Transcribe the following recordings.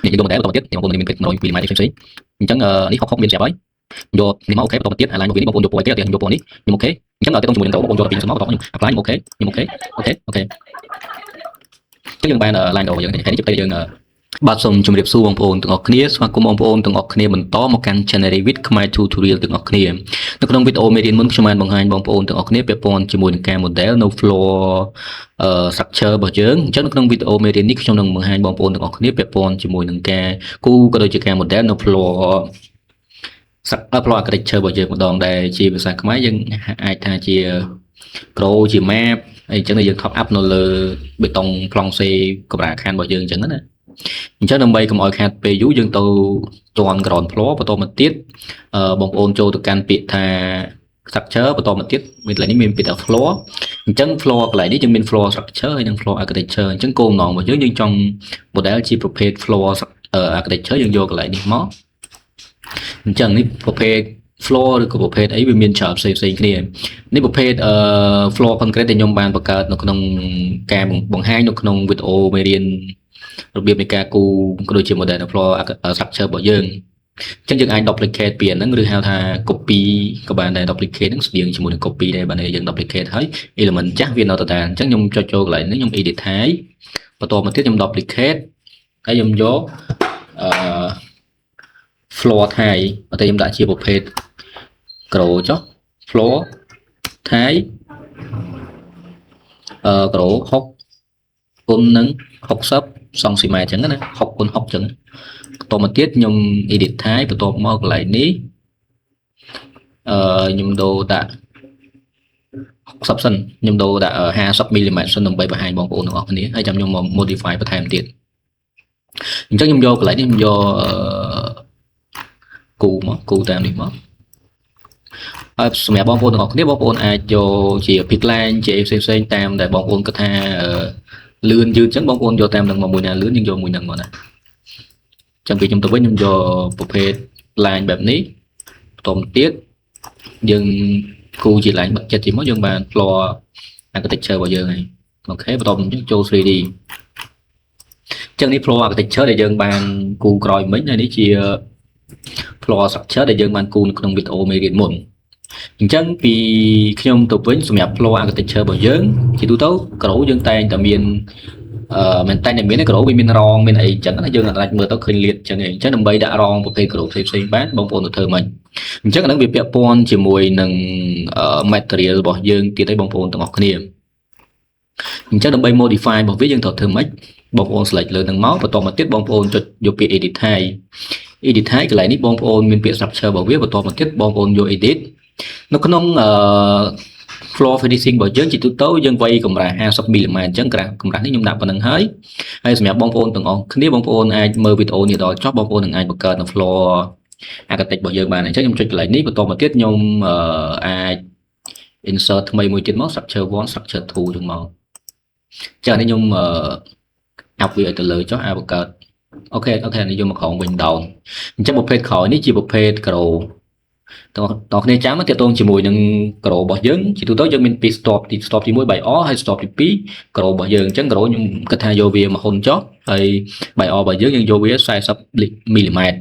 នេះយើងយក model បន្តទៀតបងប្អូនមានពេ100មីលីម៉ែត្រផ្សេងៗអញ្ចឹងនេះ60មានស្រាប់ហើយយកនេះមក OK បន្តទៀតអា line មកវិញបងប្អូនយកពណ៌អីគេខ្ញុំយកពណ៌នេះខ្ញុំ OK អញ្ចឹងដល់ទៅជាមួយនឹងបងប្អូនយកពីសិនមកបន្តខ្ញុំ apply ខ្ញុំ OK ខ្ញុំ OK OK OK អញ្ចឹងយើងបាន line របស់យើងហើយនេះទៅយើងបាទសូមជម្រាបសួរបងប្អូនទាំងអស់គ្នាស្វាគមន៍បងប្អូនទាំងអស់គ្នាបន្តមកកាន់ Channel Revit ខ្មែរ Tutorial ទាំងអស់គ្នានៅក្នុងវីដេអូមេរៀនមុនខ្ញុំបានបង្ហាញបងប្អូនទាំងអស់គ្នាពាក់ព័ន្ធជាមួយនឹងការ model នៅ floor structure របស់យើងអញ្ចឹងនៅក្នុងវីដេអូមេរៀននេះខ្ញុំនឹងបង្ហាញបងប្អូនទាំងអស់គ្នាពាក់ព័ន្ធជាមួយនឹងការគូក៏ដូចជាការ model នៅ floor floor architecture របស់យើងម្ដងដែលជាភាសាខ្មែរយើងអាចថាជា grow ជា map អីចឹងយើង top up នៅលើបេតុងប្លង់សេកម្រាលអាខានរបស់យើងអញ្ចឹងណាអញ្ចឹងដើម្បីកុំឲ្យខាតពេលយូរយើងទៅទាន់ ground floor បន្តមកទៀតបងប្អូនចូលទៅកាន់ពាក្យថា structure បន្តមកទៀតមានកន្លែងនេះមានពាក្យថា floor អញ្ចឹង floor កន្លែងនេះយើងមាន floor structure ហើយនិង floor architecture អញ្ចឹងគោលបំណងរបស់យើងយើងចង់ model ជាប្រភេទ floor architecture យើងយកកន្លែងនេះមកអញ្ចឹងនេះប្រភេទ floor ឬក៏ប្រភេទអីវាមានច្រើនផ្សេងផ្សេងគ្នានេះប្រភេទ floor concrete ដែលខ្ញុំបានបង្កើតនៅក្នុងការបង្ហាញនៅក្នុងវីដេអូមេរៀនរបៀបនៃការគូក៏ដូចជា model នៅ floor structure របស់យើងអញ្ចឹងយើងអាច duplicate ពីអាហ្នឹងឬហៅថា copy ក៏បានដែរ duplicate ហ្នឹងស្តៀងជាមួយនឹង copy ដែរបាទយើង duplicate ហើយ element ចាស់វានៅដដែលអញ្ចឹងខ្ញុំចុចចូលកន្លែងនេះខ្ញុំ edit ហើយបន្តមកទៀតខ្ញុំ duplicate ហើយខ្ញុំយកអឺ floor type បើតែខ្ញុំដាក់ជាប្រភេទ grow ចុះ floor type ក្រូ6គុណនឹង60សង់ស៊ីម៉ែត្រអញ្ចឹងណា6គុណ6អញ្ចឹងបន្តមកទៀតខ្ញុំ edit type បន្ទាប់មកកន្លែងនេះខ្ញុំដូរដាក់60សិនខ្ញុំដូរដាក់50មីលីម៉ែត្រសិនដើម្បីបង្ហាញបងប្អូនទាំងអស់គ្នាហើយចាំខ្ញុំមក modify បន្ថែមទៀតអញ្ចឹងខ្ញុំយកកន្លែងនេះខ្ញុំយកគូមកគូតាមនេះមកហើយសម្រាប់បងប្អូនទាំងអស់គ្នាបងប្អូនអាចយកជា pick line ជាផ្សេងផ្សេងតាមដែលបងប្អូនគិតថាលឿនយឺតអញ្ចឹងបងប្អូនយកតាមនឹងមកមួយណាលឿនយើងយកមួយនឹងមកណាអញ្ចឹងពីខ្ញុំទៅវិញខ្ញុំយកប្រភេទ line បែបនេះបន្តទៀតយើងគូជា line បិទចិត្តជាមកយើងបាន floor architecture របស់យើងហើយ OK បន្តមកចូល 3D អញ្ចឹងនេះ floor architecture ដែលយើងបានគូក្រោយមិញហើយនេះជា floor structure ដែលយើងបានគូនៅក្នុងវីដេអូមេរៀនមុនអញ្ចឹងពីខ្ញុំទៅវិញសម្រាប់ floor architecture របស់យើងជាទូទៅក្រូយើងតែងតែមានមែនតែតែមានក្រូវាមានរងមានអីអញ្ចឹងណាយើងអាចមើលទៅឃើញលាតអញ្ចឹងឯងអញ្ចឹងដើម្បីដាក់រងប្រភេទក្រូផ្សេងផ្សេងបានបងប្អូនទៅធ្វើម៉េចអញ្ចឹងអានឹងវាពាក់ព័ន្ធជាមួយនឹង material របស់យើងទៀតឯងបងប្អូនទាំងអស់គ្នាអញ្ចឹងដើម្បី modify របស់វាយើងត្រូវធ្វើម៉េចបងប្អូន select លើនឹងមកបន្តមកទៀតបងប្អូនចុចយកពាក្យ edit type edit type កន្លែងនេះបងប្អូនមានពាក្យ structure របស់វាបន្តមកទៀតបងប្អូនយក edit នៅក្នុងអឺ floor finishing របស់យើងជាទូទៅយើងវាយកម្រាស់50មីលីម៉ែត្រអញ្ចឹងក្រាស់កម្រាស់នេះខ្ញុំដាក់ប៉ុណ្្នឹងហើយហើយសម្រាប់បងប្អូនទាំងអស់គ្នាបងប្អូនអាចមើលវីដេអូនេះដល់ចប់បងប្អូននឹងអាចបង្កើតនៅ floor architect របស់យើងបានអញ្ចឹងខ្ញុំចុចកន្លែងនេះបន្តមកទៀតខ្ញុំអាច insert ថ្មីមួយទៀតមក structure 1 structure 2ចឹងមកចឹងនេះខ្ញុំ up វាឲ្យទៅលើចុះអាចបង្កើត OK OK នេះយកមកក្រោមវិញ down អញ្ចឹងប្រភេទក្រោយនេះជាប្រភេទក្រូតោះគ្នាចាំទាក់ទងជាមួយនឹងក្រូរបស់យើងជាទូទៅយើងមានពីរ stop ទី stop ទី1 by R ហើយ stop ទី2ក្រូរបស់យើងអញ្ចឹងក្រូខ្ញុំគិតថាយកវាមួយហ៊ុនចុះហើយ by R របស់យើងយើងយកវា40មីលីម៉ែត្រ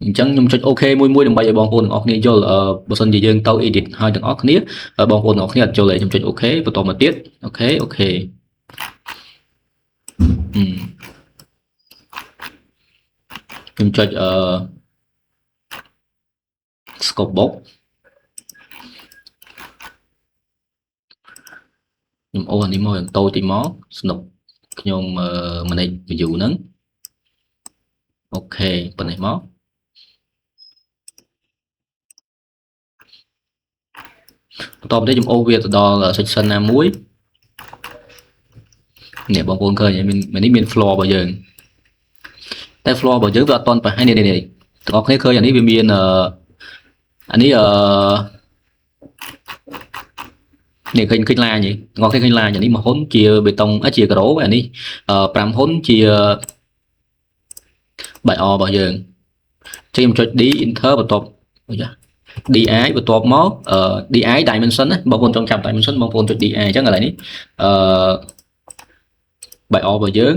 អញ្ចឹងខ្ញុំចុច OK មួយមួយដើម្បីឲ្យបងប្អូនទាំងអស់គ្នាយល់បើសិនជាយើងទៅ edit ហើយទាំងអស់គ្នាបងប្អូនទាំងអស់គ្នាអត់យល់ទេខ្ញុំចុច OK បន្តមកទៀត OK OK អឺខ្ញុំចុចscope box ខ្ញុំអូសអានេះមកយ៉ាងតូចតិចមកស្នុកខ្ញុំ manage view ហ្នឹង OK ប៉ុណ្ណេះមកបន្តមកទៀតខ្ញុំអូសវាទៅដល់ section ណាមួយនេះបងប្អូនឃើញមាននេះមាន floor របស់យើងតែ floor របស់យើងវាអត់ទាន់បង្ហាញនេះនេះទាំងអស់គ្នាឃើញអានេះវាមានអានេះនេះឃើញឃើញឡាញទាំងអស់គ្នាឃើញឡាញអានេះមួយហ៊ុនជាបេតុងជាការ៉ូអានេះ5ហ៊ុនជាបាយអរបស់យើងចឹងខ្ញុំចុច D enter បន្ទាប់អូយ៉ា DI បន្ទាប់មក DI dimension ណាបងប្អូនចង់ចាប់ dimension បងប្អូនចុច DI អញ្ចឹងកន្លែងនេះបាយអរបស់យើង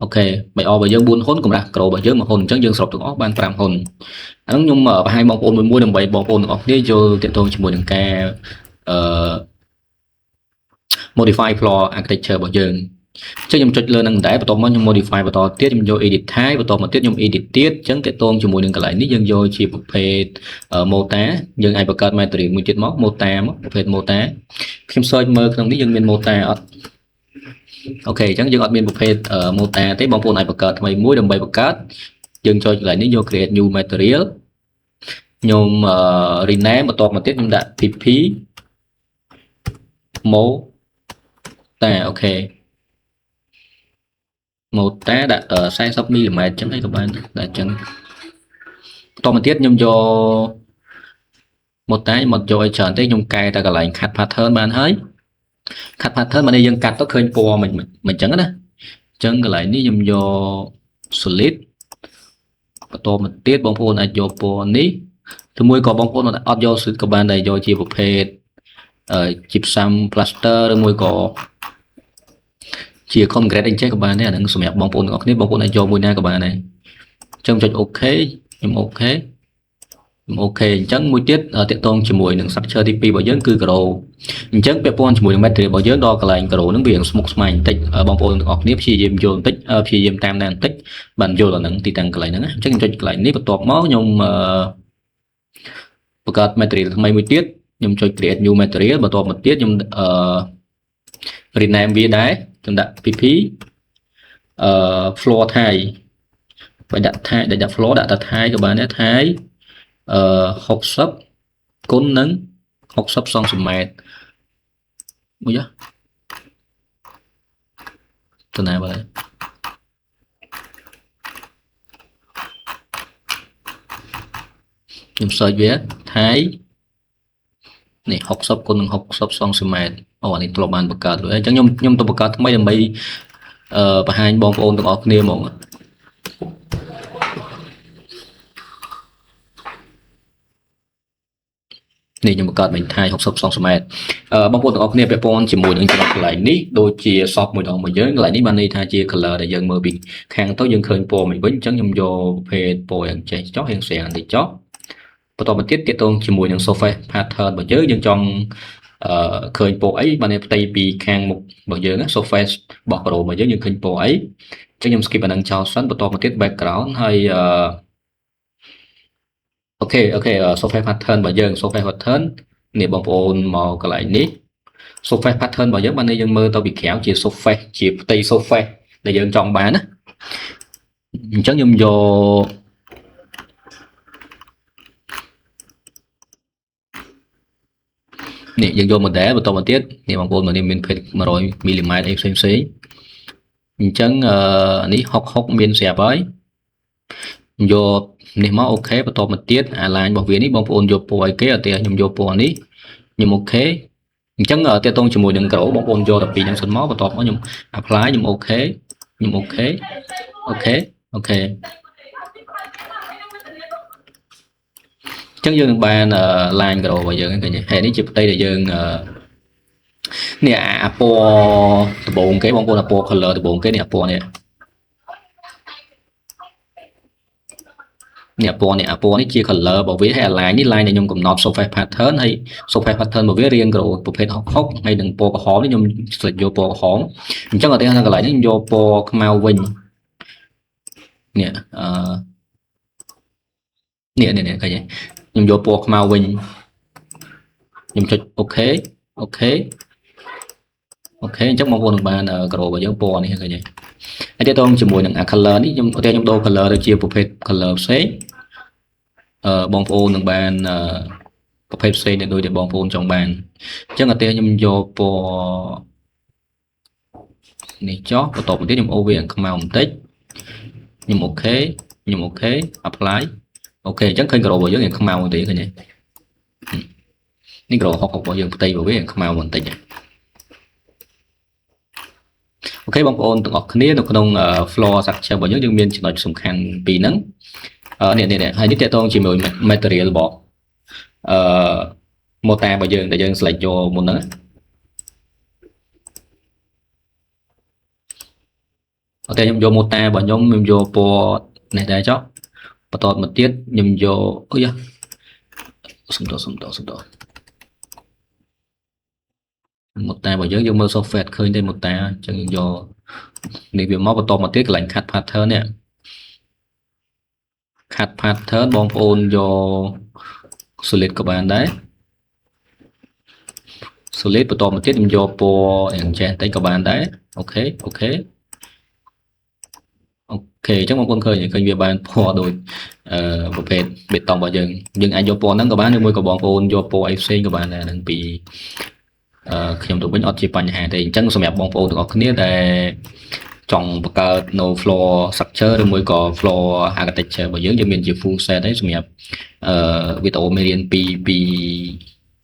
OK បាយអរបស់យើង4ហ៊ុនកម្រាស់ក្រូរបស់យើង1ហ៊ុនអញ្ចឹងយើងសរុបទាំងអស់បាន5ហ៊ុនអាហ្នឹងខ្ញុំបង្ហាញបងប្អូនមួយមួយដើម្បីបងប្អូនទាំងអស់គ្នាយល់ទាក់ទងជាមួយនឹងការអឺ modify floor architecture របស់យើងអញ្ចឹងខ្ញុំចុចលើនឹងដែរបន្ទាប់មកខ្ញុំ modify បន្តទៀតខ្ញុំយក edit type បន្តមកទៀតខ្ញុំ edit ទៀតអញ្ចឹងទាក់ទងជាមួយនឹងកន្លែងនេះយើងយកជាប្រភេទ mortar យើងអាចបង្កើត material មួយទៀតមក mortar មកប្រភេទ mortar ខ្ញុំ search មើលក្នុងនេះយើងមាន mortar អត់ OK អញ្ចឹងយើងអត់មានប្រភេទ mortar ទេបងប្អូនអាចបង្កើតថ្មីមួយដើម្បីបង្កើតយើងចុចកន្លែងនេះយក create new material ខ្ញុំ rename បន្ទាប់មកទៀតខ្ញុំដាក់ pp mortar OK mortar ដាក់40មីលីម៉ែត្រអញ្ចឹងអីក៏បានដាក់អញ្ចឹងបន្តមកទៀតខ្ញុំយក mortar មកយកឲ្យច្រើនទេខ្ញុំកែតែកន្លែង cut pattern បានហើយ cut pattern មកនេះយើងកាត់ទៅឃើញពណ៌មិនមិនអញ្ចឹងណាអញ្ចឹងកន្លែងនេះខ្ញុំយក solid បន្តមកទៀតបងប្អូនអាចយកពណ៌នេះឬមួយក៏បងប្អូនអត់យក solid ក៏បានដែរយកជាប្រភេទ gypsum plaster ឬមួយក៏ជា concrete អីចេះក៏បានដែរអាហ្នឹងសម្រាប់បងប្អូនទាំងអស់គ្នាបងប្អូនអាចយកមួយណាក៏បានដែរអញ្ចឹងចុច OK ខ្ញុំ OK ខ្ញុំ OK អញ្ចឹងមួយទៀតទាក់ទងជាមួយនឹង structure ទី2របស់យើងគឺ ការ៉ូអញ្ចឹងពាក់ព័ន្ធជាមួយនឹង material របស់យើងដល់កន្លែងការ៉ូហ្នឹងវាស្មុគស្មាញបន្តិចបងប្អូនទាំងអស់គ្នាព្យាយាមយល់បន្តិចព្យាយាមតាមដានបន្តិចបានយល់ដល់ហ្នឹងទីតាំងកន្លែងហ្នឹងណាអញ្ចឹងខ្ញុំចុចកន្លែងនេះបន្ទាប់មកខ្ញុំបង្កើត material ថ្មីមួយទៀតខ្ញុំចុច create new material បន្ទាប់មកទៀតខ្ញុំអឺ rename វាដែរខ្ញុំដាក់ pp អឺ floor tile បើដាក់ tile ដាក់ floor ដាក់តែ tile ក៏បានដែរ tile អឺ60គុណនឹង60សង់ទីម៉ែត្រមួយយ៉ាទៅណាបើខ្ញុំ search វា tile នេះ60គុណនឹង60សង់ទីម៉ែត្រអូអានេះធ្លាប់បានបង្កើតរួចហើយអញ្ចឹងខ្ញុំខ្ញុំទៅបង្កើតថ្មីដើម្បីអឺបង្ហាញបងប្អូនទាំងអស់គ្នាហ្មងនេះខ្ញុំបង្កើតមិញ tile 60សង់ទីម៉ែត្រអឺបងប្អូនទាំងអស់គ្នាពាក់ព័ន្ធជាមួយនឹងចំណុចកន្លែងនេះដូចជាសពមួយដងមកយើងកន្លែងនេះបានន័យថាជា color ដែលយើងមើលពីខាងទៅយើងឃើញពណ៌មិនវិញអញ្ចឹងខ្ញុំយកប្រភេទពណ៌យ៉ាងចេះចុះយ៉ាងស្រាលបន្តិចចុះបន្តមកទៀតទាក់ទងជាមួយនឹង surface pattern របស់យើងយើងចង់អឺឃើញពណ៌អីបានផ្ទៃពីខាងមុខរបស់យើងណា surface របស់ pro របស់យើងយើងឃើញពណ៌អីអញ្ចឹងខ្ញុំ skip អានឹងចោលសិនបន្តមកទៀត background ហើយអឺ OK surface pattern របស់យើង surface pattern នេះបងប្អូនមកកន្លែងនេះ surface pattern របស់យើងបាននេះយើងមើលទៅពីក្រៅជា surface ជាផ្ទៃ surface ដែលយើងចង់បានណាអញ្ចឹងខ្ញុំយកនេះយើងយក model បន្តមកទៀតនេះបងប្អូនមកនេះមានភេទ100មីលីម៉ែត្រអីផ្សេងផ្សេងអញ្ចឹងអឺនេះ66មានស្រាប់ហើយយកនេះមក OK បន្តមកទៀតអា line របស់វានេះបងប្អូនយកពណ៌អីគេអត់ទេខ្ញុំយកពណ៌នេះខ្ញុំ OK អញ្ចឹងទាក់ទងជាមួយនឹងក្រូបងប្អូនយកតែពីរហ្នឹងសិនមកបន្ទាប់មកខ្ញុំ apply ខ្ញុំ OK ខ្ញុំ OK OK OK អញ្ចឹងយើងនឹងបាន line ការ៉ូរបស់យើងឃើញទេហើយនេះជាផ្ទៃដែលយើងនេះអាពណ៌ដំបូងគេបងប្អូនអាពណ៌ color ដំបូងគេនេះអាពណ៌នេះនេះអាពណ៌នេះអាពណ៌នេះជា color របស់វាហើយអា line នេះ line ដែលខ្ញុំកំណត់ surface pattern ហើយ surface pattern របស់វារាងក្រូប្រភេទ66ហើយនឹងពណ៌ក្រហមនេះខ្ញុំ select យកពណ៌ក្រហមអញ្ចឹងឧទាហរណ៍នៅកន្លែងនេះខ្ញុំយកពណ៌ខ្មៅវិញនេះអឺនេះនេះនេះឃើញទេខ្ញុំយកពណ៌ខ្មៅវិញខ្ញុំចុច OK OK OK អញ្ចឹងបងប្អូននឹងបានក្រូរបស់យើងពណ៌នេះឃើញទេហើយទាក់ទងជាមួយនឹងអា color នេះខ្ញុំឧទាហរណ៍ខ្ញុំដូរ color ទៅជាប្រភេទ color ផ្សេងអឺបងប្អូននឹងបានប្រភេទផ្សេងដែលដូចដែលបងប្អូនចង់បានអញ្ចឹងឧទាហរណ៍ខ្ញុំយកពណ៌នេះចុះបន្ទាប់មកទៀតខ្ញុំអូសវាខ្មៅបន្តិចខ្ញុំ OK ខ្ញុំ OK apply OK អញ្ចឹងឃើញការ៉ូរបស់យើងរៀងខ្មៅបន្តិចឃើញទេនេះការ៉ូ60របស់យើងផ្ទៃរបស់វារៀងខ្មៅបន្តិច OK បងប្អូនទាំងអស់គ្នានៅក្នុង floor structure របស់យើងយើងមានចំណុចសំខាន់ពីរហ្នឹងនេះនេះហើយនេះទាក់ទងជាមួយ material របស់អឺ mortar របស់យើងដែលយើង select យកមុនហ្នឹង OK ខ្ញុំយក mortar របស់ខ្ញុំខ្ញុំយកពណ៌នេះដែរចុះបន្តមកទៀតខ្ញុំយកអូយ៉ាសុំតសុំតសុំត mortar របស់យើងយើងមើល software ឃើញទេ mortar អញ្ចឹងយើងយកនេះវាមកបន្តមកទៀតកន្លែង cut pattern នេះ cut pattern បងប្អូនយក solid ក៏បានដែរ solid បន្តមកទៀតខ្ញុំយកពណ៌យ៉ាងចេះតិចក៏បានដែរ OK OK OK អញ្ចឹងបងប្អូនឃើញឃើញវាបានពណ៌ដូចអឺប្រភេទបេតុងរបស់យើងយើងអាចយកពណ៌ហ្នឹងក៏បានឬមួយក៏បងប្អូនយកពណ៌អីផ្សេងក៏បានដែរហ្នឹងពីអឺខ្ញុំទៅវិញអត់ជាបញ្ហាទេអញ្ចឹងសម្រាប់បងប្អូនទាំងអស់គ្នាដែលចង់បង្កើត នៅ floor structure ឬមួយក៏ floor architecture របស់យើងយើងមានជា full set ហើយសម្រាប់អឺវីដេអូមេរៀនពីពី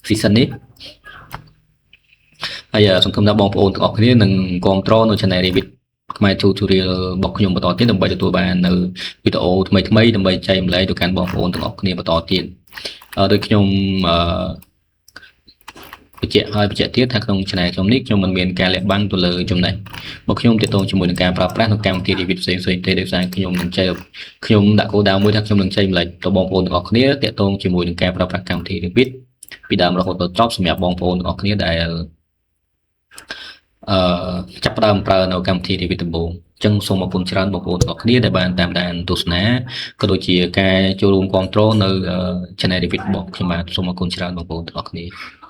season នេះហើយសង្ឃឹមថាបងប្អូនទាំងអស់គ្នានឹងគ្រប់គ្រងនៅ channel Revit ខ្មែរ tutorial របស់ខ្ញុំបន្តទៀតដើម្បីទទួលបាននៅវីដេអូថ្មីថ្មីដើម្បីចែករំលែកទៅកាន់បងប្អូនទាំងអស់គ្នាបន្តទៀតដោយខ្ញុំអឺបញ្ជាក់ហើយបញ្ជាក់ទៀតថាក្នុង channel ខ្ញុំនេះខ្ញុំមិនមានការលាក់បាំងទៅលើចំណេះរបស់ខ្ញុំទាក់ទងជាមួយនឹងការប្រើប្រាស់នៅកម្មវិធី Revit ផ្សេងផ្សេងទេដោយសារខ្ញុំនឹងចែកខ្ញុំដាក់គោលដៅមួយថាខ្ញុំនឹងចែករំលែកទៅបងប្អូនទាំងអស់គ្នាទាក់ទងជាមួយនឹងការប្រើប្រាស់កម្មវិធី Revit ពីដើមរហូតដល់ចប់សម្រាប់បងប្អូនទាំងអស់គ្នាដែលអឺចាប់ផ្ដើមប្រើនៅកម្មវិធី Revit ដំបូងអញ្ចឹងសូមអរគុណច្រើនបងប្អូនទាំងអស់គ្នាដែលបានតាមដានទស្សនាក៏ដូចជាការចូលរួមគាំទ្រនៅ Channel Revit របស់ខ្ញុំបាទសូមអរគុណច្រើនបងប្អូនទាំងអស់គ្នា។